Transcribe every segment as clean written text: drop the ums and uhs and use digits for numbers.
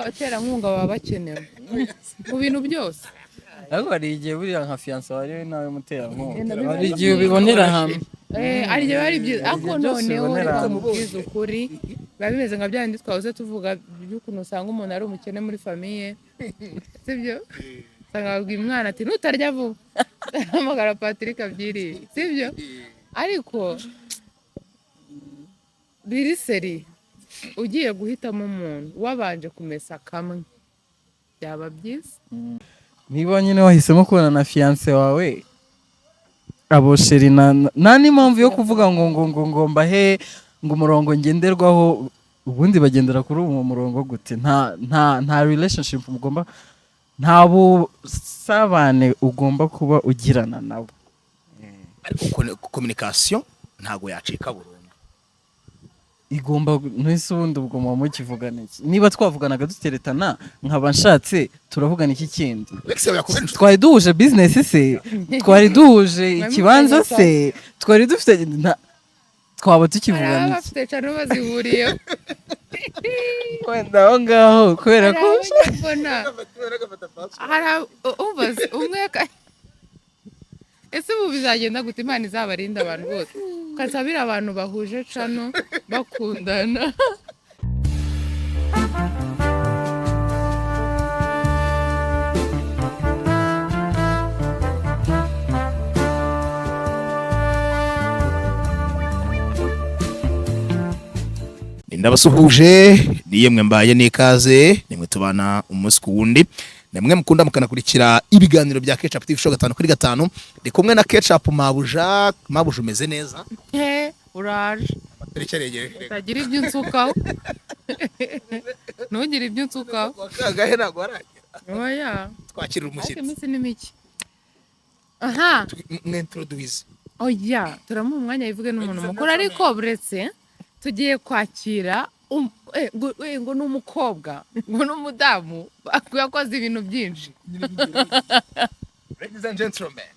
Abaterankunga baba bakenewe mu bintu byose. Ariko hari igihe buriya nka fiancé wari nawe muterankunga, Genda biba hari igihe ubibonera hamwe. Hari igihe biba ari byiza, ariko Igihe byose noneho ubibonera reka hamwe. mubwize ukuri, biba bimeze nka bya bindi twahoze tuvuga by'ukuntu usanga umuntu ari umukene muri famille, sibyo? Usanga babwira umwana ati: "Nutarya vuba, hamagara Patrick abyiriye," sibyo? Ariko biri sérieux, ugiye guhitamo umuntu wabanje kumesa kamwe, byaba byiza. Niba nyine wahisemo kubana na fiancé wawe, abo chéri, nta n'impamvu yo kuvuga ngo mbahe ngo umurongo ngenderwaho. Ubundi bagendera kuri uwo murongo gute? Nta relationship mugomba, nta busabane ugomba kuba ugirana nabo. Ariko communication ntabwo yacika burundu. Igomba. Ntese ubundi ubwo muba mukivugana iki? Niba twavuganaga duteretana, nkaba nshatse, turavugana iki kindi? Alex yawe yakubera inshuti. Twari duhuje business se? Twari duhuje ikibanza se? Twari dufite twaba Hari tukivugana ababa iki? bafite channel bazihuriyeho. Wenda aho ngaho kubera Hari ko abo mbona, hari umva se, umwe ese ubu bizagenda gute? Imana izabarinda abantu bose ukasabira abantu bahuje channel bakundana. Ndabasuhuje, niyemwe mbaye n'ikaze, nimwe tubana umunsi ku wundi, namwe mukunda mukanakurikira ibiganiro bya Ketchup TV Show 5 kuri 5. Ndi kumwe na Ketchup mabuja. Mabuja, umeze neza? He, uraje. Amatariki aregereje. Utagira ibyo unsukaho, ntugire ibyo unsukaho. Kangahe? Ntabwo waragera. Oya. Twakirira Ariko umushyitsi. iminsi ni mike aha. Mwintroduce. Oya, turamuha umwanya yivuge n'umuntu mukuru, ariko buretse tugiye kwakira ngo ni umukobwa, ngo ni umudamu yakoze ibintu byinshi. Ladies and gentlemen,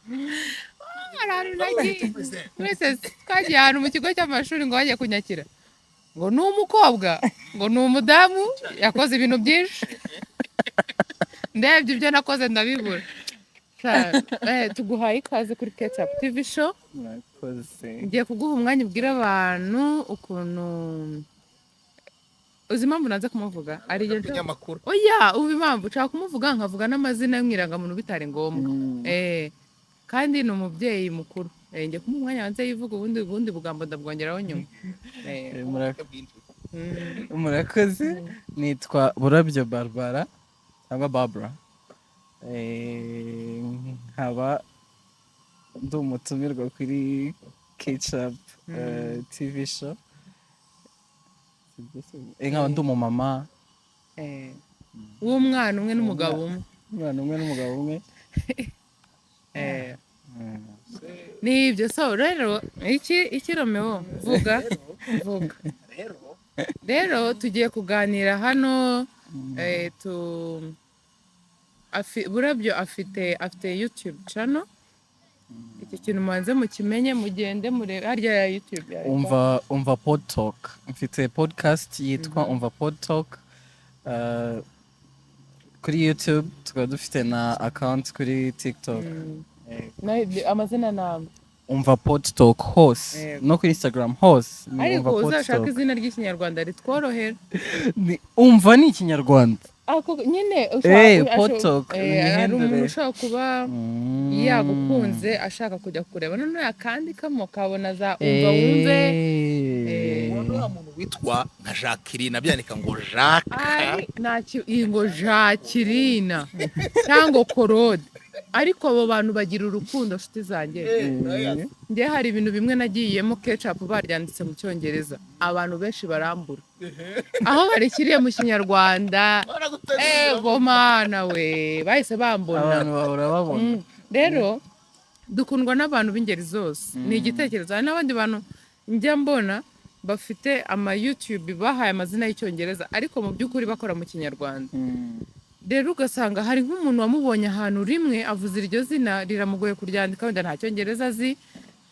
Hari ahantu nagiye, mwese twagiye ahantu mu kigo cy'amashuri, ngo bajye kunyakira, ngo ni umukobwa, ngo ni umudamu yakoze ibintu byinshi. Ndebye ibyo nakoze ndabibura. Sha, tuguhaye ikaze kuri Ketchup TV Show. Murakoze. Ngiye kuguha umwanya ubwira abantu ukuntu uzi impamvu nanze kumuvuga. Ari igihe Ikinyamakuru. Oya, ubu impamvu nshaka kumuvuga, nkavuga n'amazina y'umwirangamuntu bitari ngombwa. Kandi ni umubyeyi mukuru. Ngiye kumuha umwanya wanze yivuga, ubundi bugambo ndabwongeraho nyuma. Murakoze. Nitwa Burabyo Barbara cyangwa Barbara, nkaba ndi umutumirwa kuri Ketchup TV Show. Nkaba ndi umumama. W'umwana umwe n'umugabo umwe. Umwana umwe n'umugabo umwe. Ni ibyo. So rero iki Romeo, vuga vuga. Rero tugiye kuganira hano, tu Burabyo afite YouTube channel. Iki kintu mubanze mukimenye, mugende murebe harya ya YouTube yawe. Umva Pod Talk. Mfite podcast yitwa Umva Pod Talk kuri YouTube, tukaba dufite na account kuri TikTok. Amazina ni amwe. Umva Pod Talk hose. No kuri Instagram hose ni Ariko Umva Pod uzashaka Talk. izina ry'Ikinyarwanda ritworohera. Umva ni Ikinyarwanda. Ako nyine Pod Talk, hari umuntu imihindure. ushobora kuba yagukunze, ashaka kujya kureba, noneho yakandikamo akabona za Umva Wumve. Uwo ni wa muntu witwa nka Jacqueline abyandika ngo Jacques. Ari iyi ngo Jacqueline cyangwa Korode, ariko abo bantu bagira urukundo, nshuti zanjye. Njye hari ibintu bimwe nagiyemo, Ketchup baryanditse mu Cyongereza, abantu benshi barambura. Aho barishyiriye mu Kinyarwanda, ego mana we, bahise bambona. Abantu bahora babona. Rero dukundwa n'abantu b'ingeri zose, ni igitekerezo. Hari n'abandi bantu njya mbona bafite ama YouTube bahaye amazina y'Icyongereza, ariko mu by'ukuri bakora mu Kinyarwanda. Rero ugasanga hari nk'umuntu wamubonye ahantu rimwe avuze iryo zina, riramugoye kuryandika, wenda nta Cyongereza azi.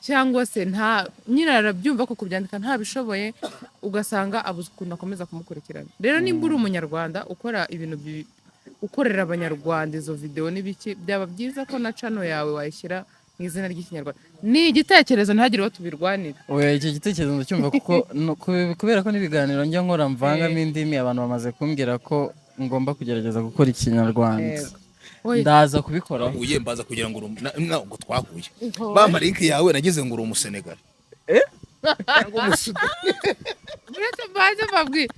Cyangwa se nta nyine arabyumva ko kubyandika ntabishoboye, ugasanga abuze ukuntu akomeza kumukurikirana. Rero nimba uri umunyarwanda ukora ibintu ukorera abanyarwanda izo videwo n'ibiki, byaba byiza ko na channel yawe wayishyira mu izina ry'Ikinyarwanda. Ni igitekerezo, ntihagire uwo tubirwanira. Oya, icyo gitekerezo ndacyumva, kuko kubera ko n'ibiganiro njya nkora mvangamo indimi, abantu bamaze kumbwira ko ngomba kugerageza gukora Ikinyarwanda. Yego. Oya. Ndaza kubikoraho. Twahuye mbaza kugira ngo ngo twahuye, bampa link yawe, nagize ngo uri Umusenegali cyangwa Umusudani. Uretse mbanze mbabwire,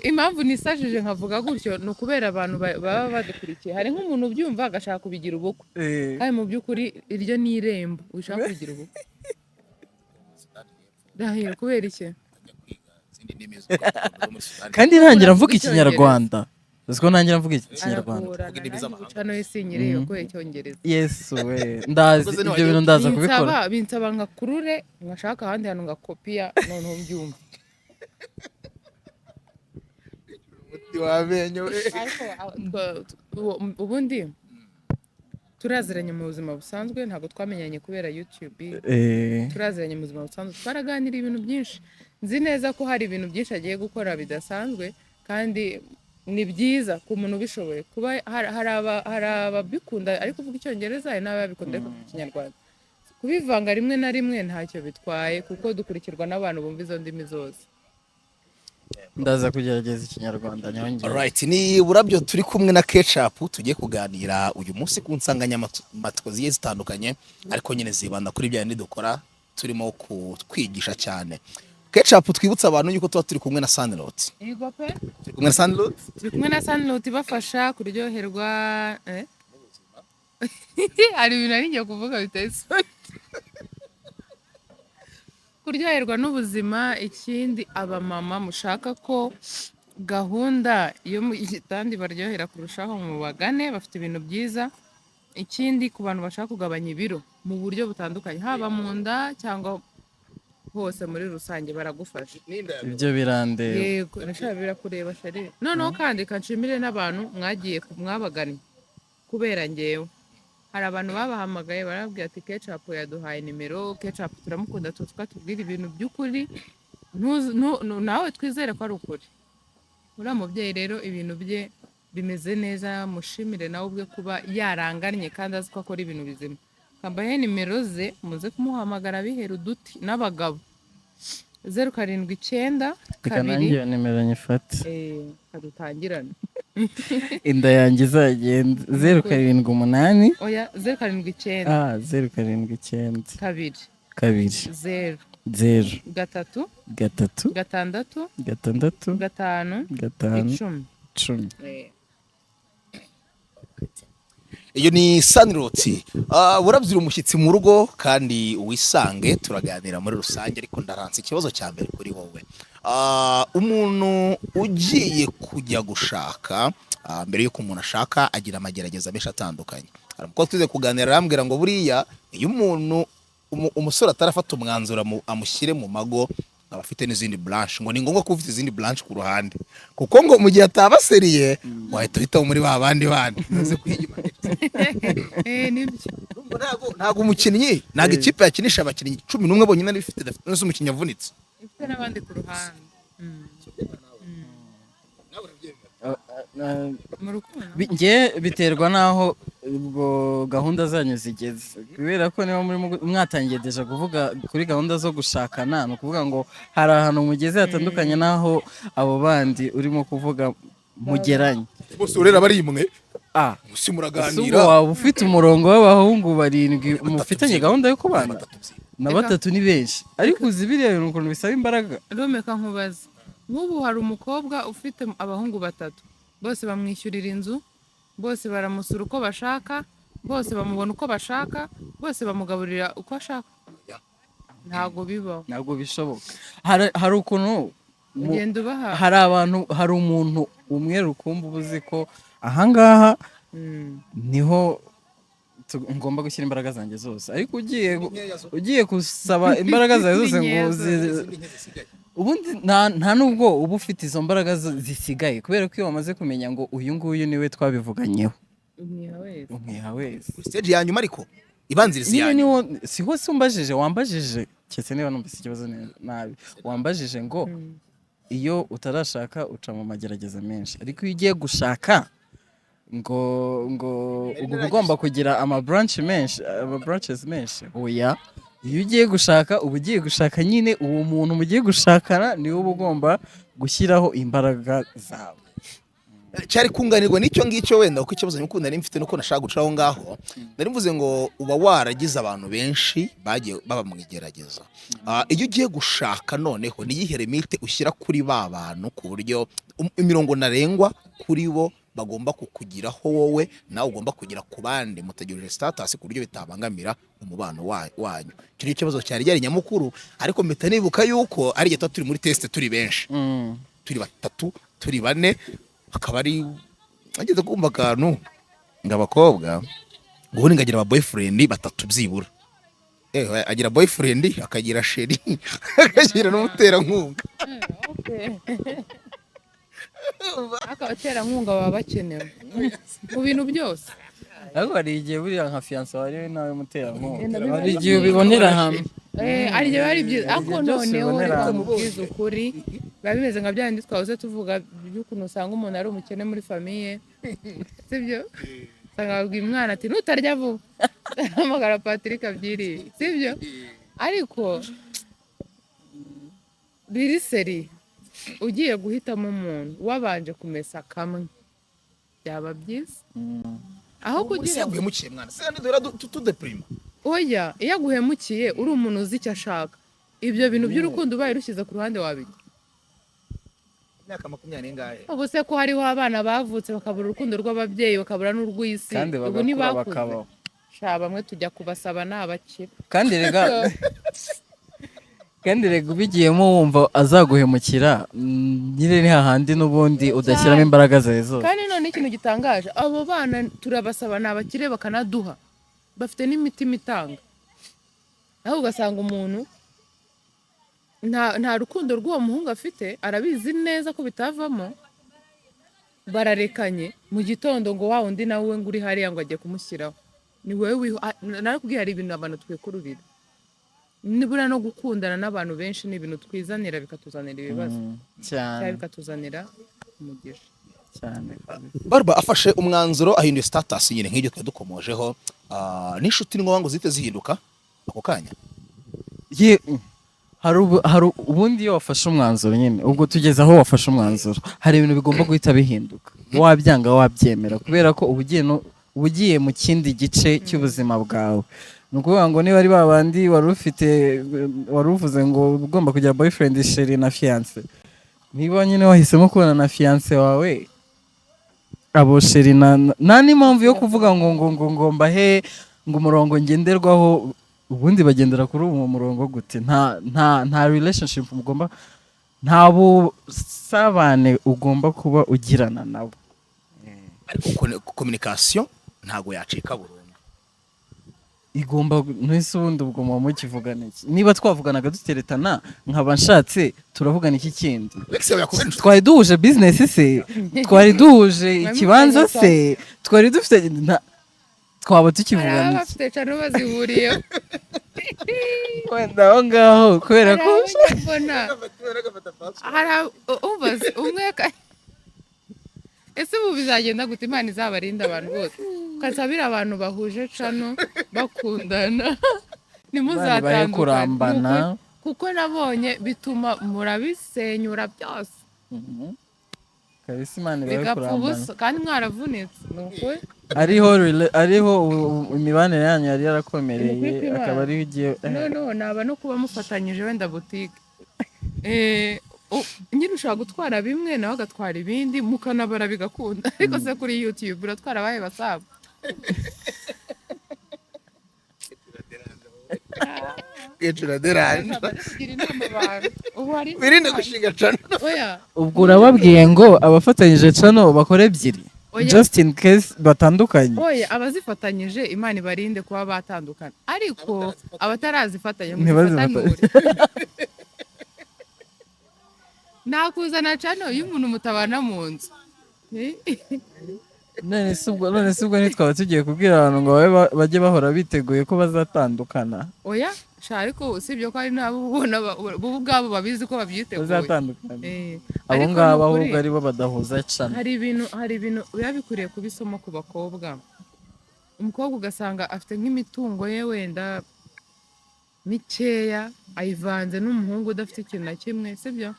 impamvu nisajije nkavuga gutyo ni ukubera abantu baba badukurikiye. Hari nk'umuntu ubyumva agashaka kubigira ubukwe, kandi mu by'ukuri iryo ni irembo ushaka kubigira ubukwe. Ndahiro, kubera iki? Izindi ndimi zo muri Sudani. Kandi ntangira mvuga Icyongereza. Ikinyarwanda, uzi ko ntangira mvuga Ikinyarwanda? Aragorana. Kuvuga indimi Nanjye z'amahanga. ubucano sinyiriye kubera Icyongereza. Yesu we, ndazi Ubwo se ibyo ntiwagiye bintu, ndaza kubikora. Binsaba nkakurure nkashaka ahandi hantu ngakopiya, noneho mbyumva. Umuti w'amenyo we. Ariko ubundi turaziranye mu buzima busanzwe, ntabwo twamenyanye kubera YouTube. Turaziranye mu buzima busanzwe, twaraganiriye ibintu byinshi. Nzi neza ko hari ibintu byinshi agiye gukora bidasanzwe, kandi ni byiza ku muntu ubishoboye kuba hari ababikunda ariko kuvuga Icyongereza, hari n'ababikunda ariko kuvuga Ikinyarwanda. Kubivanga rimwe na rimwe ntacyo bitwaye, kuko dukurikirwa n'abantu bumva izo ndimi zose. Ndaza kugerageza Ikinyarwanda nyongere. Alright, ni Burabyo, turi kumwe na Ketchup, tugiye kuganira uyu munsi ku nsanganyamatsiko zigiye zitandukanye, ariko nyine zibanda kuri bya bindi dukora turimo kutwigisha cyane. Ketchup, twibutsa abantu yuko tuba turi kumwe na Sunlight. Yego pe. Turi kumwe na Sunlight. Turi kumwe na Sunlight ibafasha kuryoherwa. Hari ibintu nari ngiye kuvuga biteye isoni. Kuryoherwa n'ubuzima. Ikindi, abamama mushaka ko gahunda yo mu gitanda ibaryohera kurushaho, mubagane, bafite ibintu byiza. Ikindi, ku bantu bashaka kugabanya ibiro mu buryo butandukanye, haba mu nda cyangwa hose muri rusange, baragufasha. Ibyo birandeba. Yego, nashaka birakureba chérie. Noneho kandi kanshimire n'abantu mwagiye mwabagannye kubera ngewe. Hari abantu babahamagaye barababwira ati: "Ketchup yaduhaye nimero, Ketchup turamukunda, tuzi ko atubwira ibintu by'ukuri. Nawe twizere ko ari ukuri." Uriya mubyeyi rero ibintu bye bimeze neza, mushimire nawe ubwe kuba yarangannye kandi azi ko akora ibintu bizima. Kambahe nimero ze muze kumuhamagara, bihera uduti n'abagabo: 079 Reka nanjye 2 iyo nimero nyifate. Kadutangirane. Inda yanjye izagenda. 078? Oya, 079. Ah, 079. 2. 2. 0. 0. 3. 3. 6. 6. 5. 5. 10. 10. Iyo ni Sunlight. Burabyo, umushyitsi mu rugo kandi wisange, turaganira muri rusange, ariko ndaranse ikibazo cya mbere kuri wowe. Umuntu ugiye kujya gushaka, mbere y'uko umuntu ashaka agira amagerageza menshi atandukanye. Hari umukobwa twize kuganira, arambwira ngo buriya iyo umuntu umusore atarafata umwanzuro amushyire mu mago, aba afite n'izindi branche, ngo ni ngombwa kuba ufite izindi branche ku ruhande, kuko ngo mu gihe ataba sérieux wahita uhitamo muri ba bandi bandi. Umaze kwiyima. Nibyo. Urumva ntabwo umukinnyi, ntabwo ikipe yakinisha abakinnyi 11 bonyine ari ifite, nese umukinnyi avunitse. Ifite n'abandi ku ruhande. Mu rukundo. Njye biterwa n'aho ubwo gahunda zanyu zigeze, kubera ko niba murimo mwatangiye déjà kuvuga kuri gahunda zo gushakana, ni ukuvuga ngo hari ahantu mugeze hatandukanye n'aho abo bandi urimo kuvuga mugeranye. Bose urera bari imwe. Ah. Musi Ese ubwo muraganira. Waba ufite umurongo w'abahungu barindwi mufitanye gahunda yo kubana? Batatu byibura. Na batatu ni benshi, ariko uzi biriya bintu ukuntu bisaba imbaraga. Romeka, nkubaza, nk'ubu hari umukobwa ufite abahungu batatu, bose bamwishyurira inzu, bose baramusura uko bashaka, bose bamubona uko bashaka, bose bamugaburira uko ashaka? Ntabwo bibaho. Ntabwo bishoboka. Hari ukuntu Ugenda ubaha. Hari abantu, hari umuntu umwe rukumbi uba uzi ko ahangaha niho ngomba gushyira imbaraga zanjye zose, ariko ugiye gusaba imbaraga zawe zose ngo Ni nkeya. Ubundi nta nubwo uba ufite izo mbaraga zisigaye, kubera ko iyo wamaze kumenya ngo uyu nguyu niwe twabivuganyeho, Umwiha wese. Umwiha wese. Kuri stage ya nyuma ariko. Ibanziriza Nyine iya ni nyuma. Si hose umbajije, wambajije, keretse niba numvise ikibazo nabi, wambajije ngo iyo utarashaka uca mu magerageza menshi, ariko iyo ugiye gushaka ngo uba ugomba kugira ama branch menshi, ama branches menshi. Oya, iyo ugiye gushaka uba ugiye gushaka nyine uwo muntu mugiye gushakana, niwe uba ugomba gushyiraho imbaraga zawe. Cyari kunganirwa n'icyo ngicyo wenda, kuko ikibazo nyamukuru nari mfite nuko nashaka guca aho ngaho. Nari mvuze ngo uba waragize abantu benshi bagiye baba mu igerageza. Iyo ugiye gushaka noneho, ni iyihe limite ushyira kuri ba bantu, ku buryo imirongo ntarengwa kuri bo bagomba kukugiraho, wowe nawe ugomba kugira ku bandi, mutegereje status, ku buryo bitabangamira umubano wanyu? Icyo ni ikibazo cyari cyari nyamukuru, ariko mpita nibuka yuko ari igihe tuba turi muri test, turi benshi, turi batatu, turi bane, akaba ari ageze kumva akantu ngo abakobwa ngo ubundi ngagira aba boyfriend batatu byibura. Agira boyfriend, akagira chéri, akagira n'umuterankunga. Ariko abaterankunga baba bakenewe mu bintu byose. Ariko hari igihe buriya nka fiancé wawe nawe muterankunga, Yenda biba hari ari igihe ubibonera hamwe. Hari igihe biba ari byiza, ariko Igihe byose noneho ubibonera reka hamwe. mubwize ukuri, biba bimeze nka bya bindi twahoze tuvuga by'ukuntu usanga umuntu ari umukene muri famille, sibyo? Usanga babwiye umwana ati: "Nutarya vuba, hamagara Patrick abyiriye," sibyo? Ariko biri sérieux, ugiye guhitamo umuntu wabanje kumesa kamwe byaba byiza aho kugira ngo Yaguhemukiye mwana se duhera tudéprima. Oya, iyo aguhemukiye uri umuntu uzi icyo ashaka, ibyo bintu by'urukundo ubaye rushyize ku ruhande wabijya. Imyaka 20 n'ingahe? Ubu se ko hariho abana bavutse bakabura urukundo rw'ababyeyi, bakabura n'urw'isi, Kandi ubu bagakura ntibakuze? bakabaho. Sha, bamwe tujya kubasaba ni abakire. Kandi rega ubigiyemo wumva azaguhemukira, nyine ni hahandi n'ubundi udashyiramo imbaraga zawe zose. Kandi none ikintu gitangaje, abo bana turabasaba ni abakire, bakanaduha, bafite n'imitima itanga, aho ugasanga umuntu nta rukundo rw'uwo muhungu afite, arabizi neza ko bitavamo, bararekanye, mu gitondo ngo wa undi nawe ngo uri hariya ngo agiye kumushyiraho. Ni wowe narakubwiye, hari ibintu abantu twikururira. Nibura no gukundana n'abantu benshi ni ibintu twizanira, bikatuzanira ibibazo Cyane. cyangwa bikatuzanira umugisha. Cyane. Barba afashe umwanzuro, ahinduye status nyine nk'ibyo twari dukomojeho. N'inshuti ni ngombwa ngo zihite zihinduka ako kanya? Ye, hari ubundi iyo wafashe umwanzuro nyine, ubwo tugeze aho wafashe umwanzuro, hari ibintu bigomba guhita bihinduka, wabyanga wabyemera, kubera ko uba ugiye uba ugiye mu kindi gice cy'ubuzima bwawe. Ni ukuvuga ngo niba ari ba bandi wari ufite, wari uvuze ngo ugomba kugira boyfriend, chéri na fiancé, niba nyine wahisemo kubana na fiancé wawe, abo chéri nta n'impamvu yo kuvuga ngo mbahe ngo umurongo ngenderwaho. Ubundi bagendera kuri uwo murongo gute? Nta relationship mugomba, nta busabane ugomba kuba ugirana nabo. Ariko communication ntabwo yacika burundu. Igomba ntese ubundi ubwo muba mukivugana iki? Niba twavuganaga duteretana, nkaba nshatse, turavugana iki kindi? Lex yawe yakubera inshuti. Twari duhuje business se? Twari duhuje ikibanza se? Twari dufite twaba Hari tukivugana ababa iki? bafite channel bazihuriyeho. Wenda aho ngaho kubera Hari ko abo mbona, hari umva se, umwe ese ubu bizagenda gute? Imana izabarinda abantu bose, ukasabira abantu bahuje channel bakundana, Imana ibahe ntimuzatandukane. kurambana. Ni ukuri. Kuko nabonye bituma murabisenyura byose. Kabisa, Imana ibahe Bigapfa kurambana. ubusa kandi mwaravunitse, ni ukuri. Ariho imibanire yanyu yari yarakomereye, Ni ukuri kw'Imana. akaba ariho igiye. Noneho naba no kuba mufatanyije wenda butike, nyine ushobora gutwara bimwe nawe agatwara ibindi, mukanabara bigakunda. Ariko se kuri YouTube uratwara abahe basabu? Kenshi uraderanje. Kugira inama abantu ubu hari Wirinde gushinga channel. Oya. Ubwo urababwiye ngo abafatanyije channel bakore ebyiri, Oya. just in case batandukanye. Oya, abazifatanyije Imana ibarinde kuba batandukana, ariko abatarazifatanya Ntibazifatanye. muzifatanure. Nakuzana channel y'umuntu mutabana mu nzu. None se ubwo ntitwaba tugiye kubwira abantu ngo babe bajye bahora biteguye ko bazatandukana? Oya sha, ariko usibye ko hari n'abo ubona bo ubwabo babizi ko babyiteguye. Bazatandukana. Abo Ariko ngabo ni ukuri, ahubwo aribo badahuza cana. Hari ibintu biba bikwiriye kuba isomo ku bakobwa. Umukobwa ugasanga afite nk'imitungo ye wenda mikeya, ayivanze n'umuhungu udafite ikintu na kimwe, sibyo?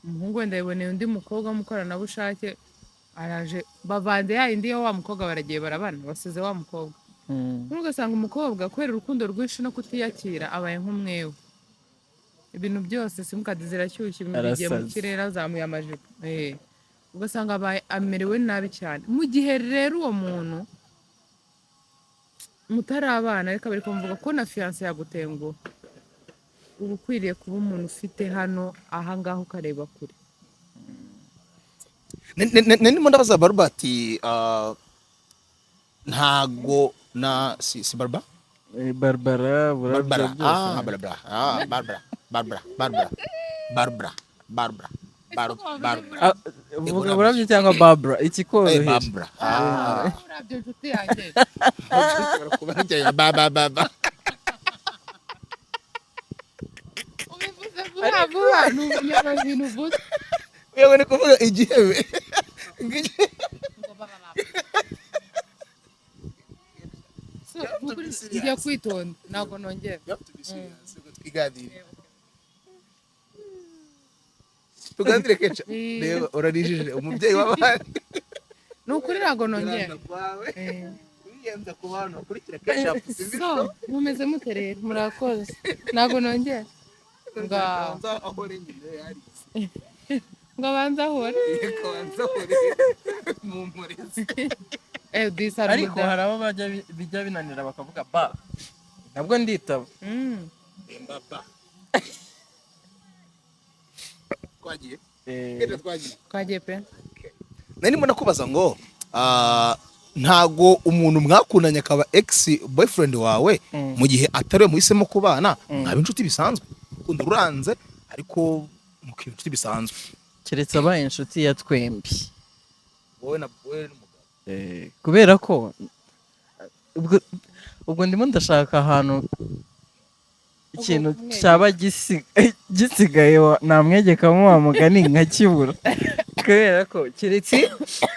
Umuhungu wenda yiboneye undi mukobwa w'umukoranabushake, araje bavanze ya yindi ya wa mukobwa, baragiye barabana, basize wa mukobwa. Noneho ugasanga umukobwa kubera urukundo rwinshi no kutiyakira abaye nk'umwewe, ibintu byose, simukadi zirashyushye, ibintu bigiye mu Arasaze. kirere, azamuye amajipo. Ugasanga abaye amerewe nabi cyane. Mu gihe rero uwo muntu mutari abana, ariko bari kumvuga ko na fiancé yagutenguha, uba ukwiriye kuba umuntu ufite hano ahangaha ukareba kure. Ndimo ndabaza Baruba ati ntago na si Barba. Barbara, Burabyo. Barbara. Byose. Ah, Barbara, ah, Barbara, Barbara, Barbara, Barbara, Barbara, Barbara. Ah, vuga Burabyo cyangwa Barbara, ikikoroheye. Barbara, ah. Urabyo, inshuti yanjye. Ba ba ba ba. Ubivuze vuba vuba numenya ibintu uvuze. Yewe, ni kuvuga igihebe. Ngo ba, ba, ba. So, nukuri ngiye kwitonda, ntabwo nongera. You have to be serious, ubwo twiganire, tuganire kenshi. Reba, urarijije umubyeyi w'abandi. Ni ukuri ntabwo nongera. Kwawe. Wiyenza ku bantu bakurikira Ketchup. So mumeze mute rero? Murakoze, ntabwo nongera. Ngaho. Ahore nyine yarize. Ngo abanze ahore. Reka banza ahore mu murezi. Disi hari Ariko hari abo bajya bijya binanira bakavuga ba, nabwo nditaba. Mbaba twagiye. Ketchup, twagiye. Twagiye pe. Nari ndimo nakubaza ngo ntago umuntu mwakundanye akaba ex boyfriend wawe, mu gihe atari we muhisemo kubana, mwaba inshuti bisanzwe, urukundo ruranze ariko mukiba inshuti bisanzwe? Keretse abaye inshuti ya twembi. Wowe n'umugabo. Kubera ko ubwo ndimo ndashaka ahantu ikintu kumwegeka. cyaba gisigaye namwegekamo wa mugani nkakibura, kubera ko keretse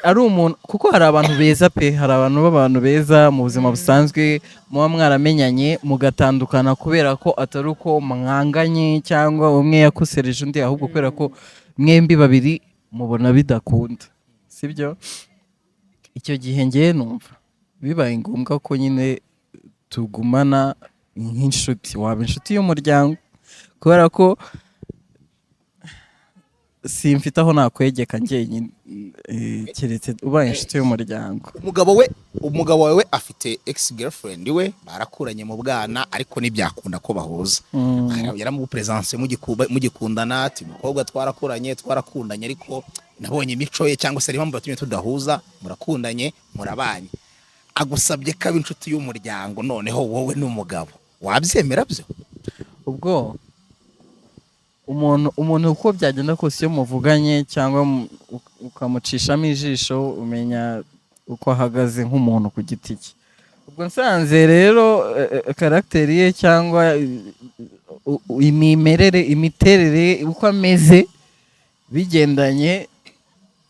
ari umuntu, kuko hari abantu beza pe, hari abantu b'abantu beza mu buzima busanzwe muba mwaramenyanye mugatandukana kubera ko atari uko mwanganye cyangwa umwe yakosereje undi, ahubwo kubera ko mwembi babiri mubona bidakunda, sibyo? Icyo gihe ngewe numva bibaye ngombwa ko nyine tugumana nk'inshuti, waba inshuti y'umuryango, kubera ko simfite aho nakwegeka njyenyine, keretse ubaye inshuti y'umuryango. Umugabo wawe afite ex girlfriend we barakuranye mu bwana, ariko ntibyakunda ko bahuza. Yaramupresense mugikundana ati: "Umukobwa twarakuranye, twarakundanye, ariko nabonye imico ye cyangwa se hari impamvu yatumye tudahuza." Murakundanye, murabanye, agusabye ko aba inshuti y'umuryango, noneho wowe n'umugabo wabyemera byo? Ubwo umuntu uko byagenda kose, iyo muvuganye cyangwa ukamucishamo ijisho, umenya uko ahagaze nk'umuntu ku giti cye. Ubwo nsanze rero caractère ye cyangwa imimerere, imiterere, uko ameze bigendanye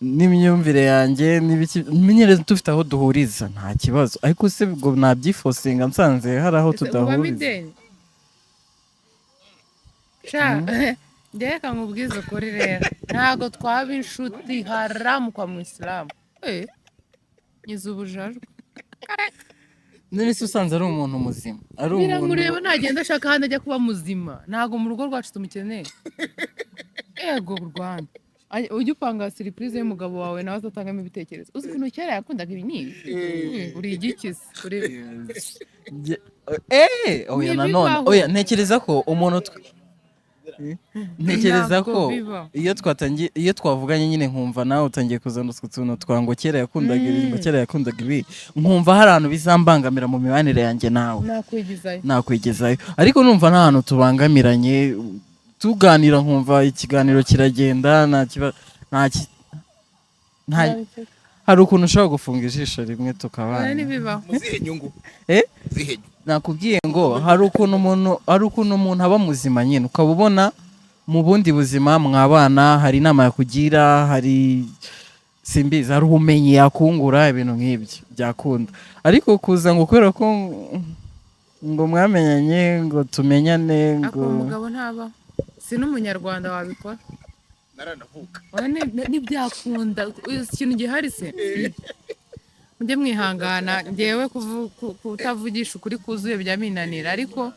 n'imyumvire yanjye n'ibiki, menyereze dufite aho duhuriza, nta kibazo. Ariko se ubwo nabyiforcinga nsanze hari aho Ese ubamo tudahuriza? ideni sha? Njyewe reka nkubwize ukuri rero, ntabwo twaba inshuti, haramu kwa mu isilamu. Nyiza ubujajwe. None se usanze ari umuntu muzima, ari umuntu Biramureba, nagenda ashaka ahandi ajya kuba muzima. Ntabwo mu rugo rwacu tumukeneye. Ego Rwanda. Ujye upanga surprise y'umugabo wawe, nawe azatangamo ibitekerezo. Uzi ukuntu kera yakundaga ibi n'ibi? Uri igikizi uri. Oya, Ntibibaho. nanone oya, ntekereza ko umuntu ntekereza Ntabwo ko bibaho. iyo twatangiye, iyo twavuganye nyine, nkumva nawe utangiye kuzana utwo tuntu twa ngo kera yakundaga ibi, ngo kera yakundaga ibi, nkumva hari ahantu bizambangamira mu mibanire yanjye nawe. Nakwigizayo. Nakwigezayo, ariko numva nta hantu tubangamiranye, tuganira nkumva ikiganiro kiragenda, nta kiba nta ki- nta Hari ukuntu ushobora gufunga ijisho rimwe Oya, tukabana. Ntibibaho. Mu zihe nyungu? Eh? Zihe nyungu? Nakubwiye ngo hari ukuntu umuntu aba muzima nyine, ukaba ubona mu bundi buzima mwabana, hari inama yakugira, hari, simbizi, hari ubumenyi yakungura, ibintu nk'ibyo byakunda. Ariko kuza ngo kubera ko ngo mwamenyanye, ngo tumenyane, Ako ngo umugabo ntabaho, si n'umunyarwanda wabikora. Naranavuka. Oya, ntibyakunda. Uzi ikintu gihari se? Mujye mwihangana, ngewe kutavugisha ukuri kuzuye byaminanira, ariko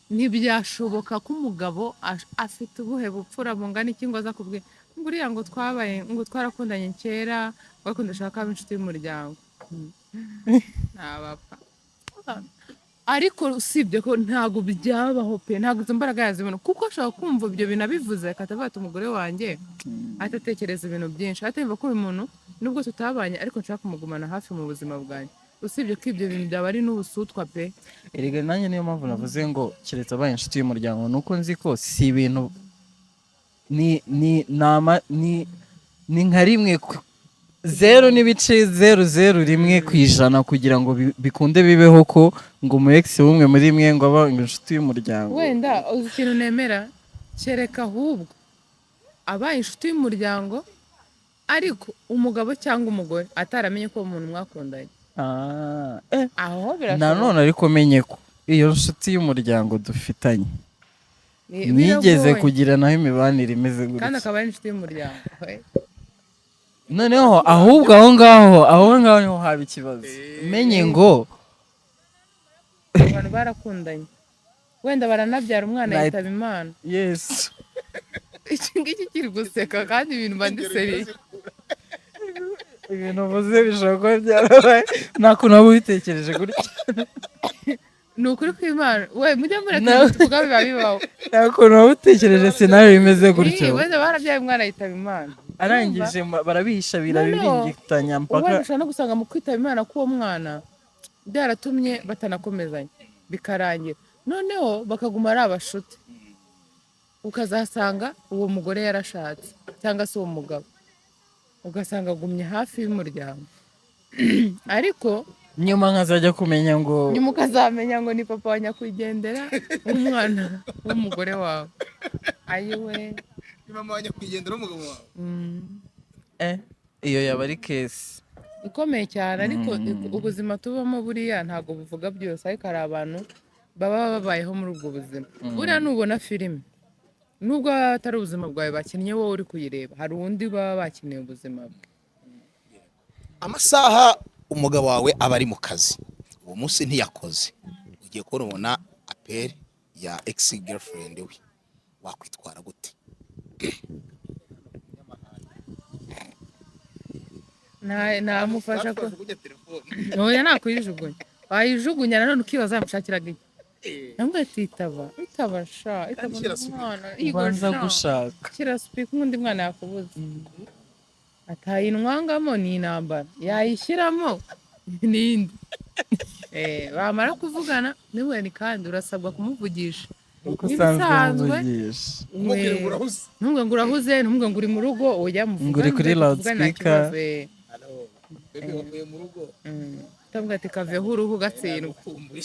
ntibyashoboka ko umugabo afite ubuhe bupfura bungana iki ngo aza kubwira ngo uriya ngo twabaye, ngo twarakundanye kera, ngo ariko ndashaka aba inshuti y'umuryango. Ntabapfa. Ariko usibye ko ntabwo byabaho pe, ntabwo izo mbaraga yazibona, kuko ashobora kumva ibyo bintu abivuze akahita avuga ati: "Umugore wanjye atatekereza ibintu byinshi, atemva ko uyu muntu nubwo tutabanye ariko nshaka kumugumana hafi mu buzima bwanjye." Usibye ko ibyo bintu byaba ari n'ubusutwa pe. Erega nanjye niyo mpamvu navuze ngo keretse abaye inshuti y'umuryango, ni uko nzi ko si ibintu ni nama ni nka rimwe 0.001% kugira ngo bikunde bibeho ko ngo umu ex w'umwe muri mwe ngo aba inshuti y'umuryango. Wenda uzi ikintu nemera? Kereka ahubwo abaye inshuti y'umuryango, ariko umugabo cyangwa umugore ataramenye ko uwo muntu mwakundanye. Ah. Aho birashoboka. Nanone ariko menye ko iyo nshuti y'umuryango dufitanye nigeze Biragoye. kugira naho imibanire imeze Kandi gutya, akaba ari inshuti y'umuryango. Noneho ahubwo aho ngaho niho haba ikibazo, menye ngo Abantu barakundanye, wenda baranabyara umwana, yitaba Imana. Yesu. Iki ngiki kiri guseka kandi ibintu mba ndi sérieux. Ibintu uvuze bishobora kuba byarabaye, nta kuntu waba ubitekereje gutya. Ni ukuri kw'Imana we, mujye mureka Nawe- ibintu tuvuga biba bibaho. Nta kuntu waba utekereje scenario imeze gutyo. Wenda barabyaye, umwana yitaba Imana. Arangije barabihisha, birabiringitanya mpaka Wenda ushobora no gusanga mu kwitaba Imana k'uwo mwana byaratumye batanakomezanya, bikarangira noneho bakaguma ari abashuti, ukazasanga uwo mugore yarashatse cyangwa se uwo mugabo ugasanga agumye hafi y'umuryango, ariko nyuma nkazajya kumenya ngo nyuma ukazamenya ngo ni papa wa nyakwigendera w'umwana w'umugore wawe, ayiwe. Ni mama wa nyakwigendera w'umugabo wawe. Iyo yaba ari case Ikomeye cyane, ariko ubuzima tubamo buriya ntabwo buvuga byose, ariko hari abantu baba babayeho muri ubwo buzima. Buriya nubona filime, nubwo baba atari ubuzima bwawe bakinnye, wowe uri kuyireba, hari undi baba bakiniye ubuzima bwe. Amasaha umugabo wawe aba ari mu kazi, uwo munsi ntiyakoze, ugiye kubona ubona appel ya ex girlfriend we, wakwitwara gute? Namufasha ko oya, nakuyijugunya, wayijugunya nanone ukibaza yamushakiraga iki. Namubwira ati: "Itaba, itaba sha, itaba." Shyira speaker. Umwana yigo. Ubanza Sha. Gushaka. Shyira speaker, nk'undi mwana yakubuze atayinwangamo ni intambara, yayishyiramo n'indi. Bamara kuvugana niwe ni kandi urasabwa kumuvugisha Uko usanzwe nk'ibisanzwe. Umuvugisha. Umubwire ngo urahuze. Ntumbwe ngo urahuze, ntumbwe ngo uri mu rugo, ujya muvugana. Ngo uri kuri loudspeaker. Bébé, wavuye mu rugo? Utavuga ati kaveho uruhu ugatsindwa. Ukumbuye.